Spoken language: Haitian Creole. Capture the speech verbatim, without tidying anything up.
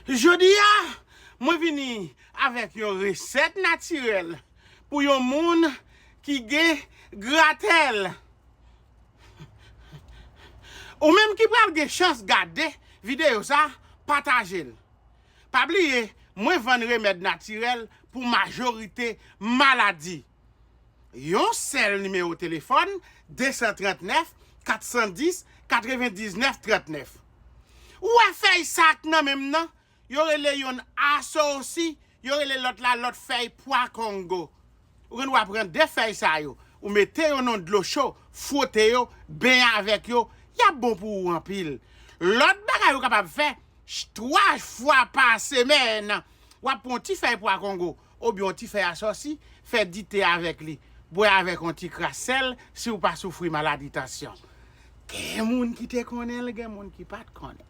Jodi a, mwen vini avèk yon resèt natirèl pou yon moun ki gen gratèl. Ou menm ki pral gen chans gade videyo sa, pataje l. Pa bliye, mwen vann remèd natirèl pou majorite maladi. Yon sèl nimewo telefòn, de san trannèf, kat san dis, katrevendiznèf trannèf. Ou wè fèy sa k nan men m nan? Yo rele yonn asosi, yo rele lòt la lòt fèy pwa kongo. Ou gen dwa pran de fèy sa yo, ou mete yo nan dlo cho, fwote yo, benyen avèk yo, y ap bon pou ou anpil. Lòt bagay ou kapab fè, ch- twa fwa pa semèn, w ap pran yon ti fèy pwa kongo oubyen yon ti fèy asòsi, fè dite avèk li. Bwè avèk yon ti kras sèl si w pa soufri maladi tansyon. Gen moun ki te konnen l, gen moun ki pa t konnen l.